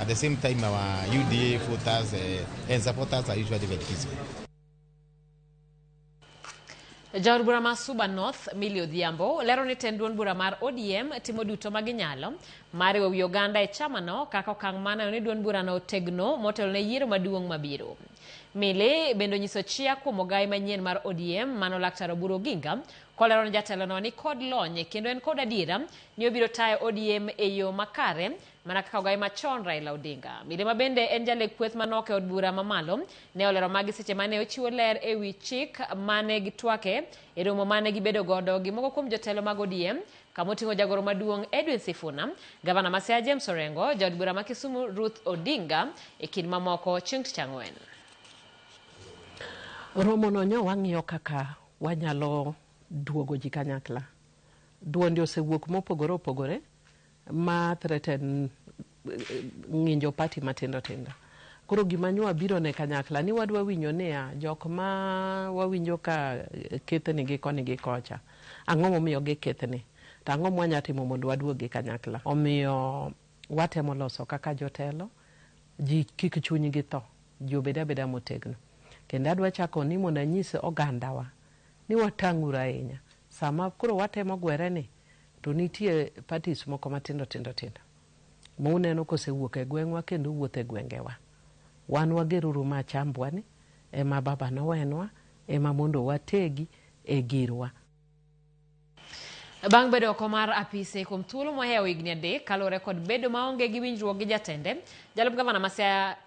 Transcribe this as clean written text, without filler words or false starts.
At the same time, our UDA voters and supporters are usually very peaceful. Jaod bura ma Suba North, Millie Odhiambo, lero ni tend duond bura mar ODM timo duto ma ginyalo mar riwo wi oganda e chamano kaka okang' mar neno ni duond burano otegno motelo ne yiero maduong' mabiro. Millie bende onyiso chia kuom ogai manyien mar ODM mano Laktar Oburu Oginga kolero ni jatelono ni kod lony kendo en kod adiera ni obiro tayo ODM e yo makare mana kaka ogai machon Raila Odinga. Millie ma bende en jalek kweth manok e od bura mamalo ne olero magi seche mane ochiwo ler e wi chik mane gitwake e romo mane gibedo godo gi moko kuom jotelo mag ODM kamoting'o jagoro maduong' Edwin Sifuna, gavana ma Siaya James Orengo, jaod bura ma Kisumu Ruth Odinga e kind mamoko chieng' tich ang'wen. Romono nyo wang'iyo kaka wanyalo duogo ji kanyakla. Duonde osewuok mopogore opogore ma threaten ng'injo party matindo tindo. Koro gima nyo wabiro ne kanyakla ni wadwa winjo niya jok ma wawinjo ka kethni gi koni gi kocha ang'o momiyo gikethni to ang'o mwanya timo mondo waduog gi kanyakla. Omiyo watemo loso kaka jotelo ji kik chunygi tho ji obed abeda motegno. Kendo adwa chako ni mondo anyis ogandawa ni watang'uru ahinya sama koro watemo gwere ni to nitie parties moko matindo tindo tindo ma uneno kosewuok e gweng'wa kendo wuotho e gwengewa. Wan wageruru ma chambwa ni ema baba nowenwa ema mondo wategi e girwa. Bang' bedo oko mar apise kuom thuolo mohewo higni 3 kaluwore kod bedo maonge gi winjruok gi jatende, jalup gavana ma Siaya.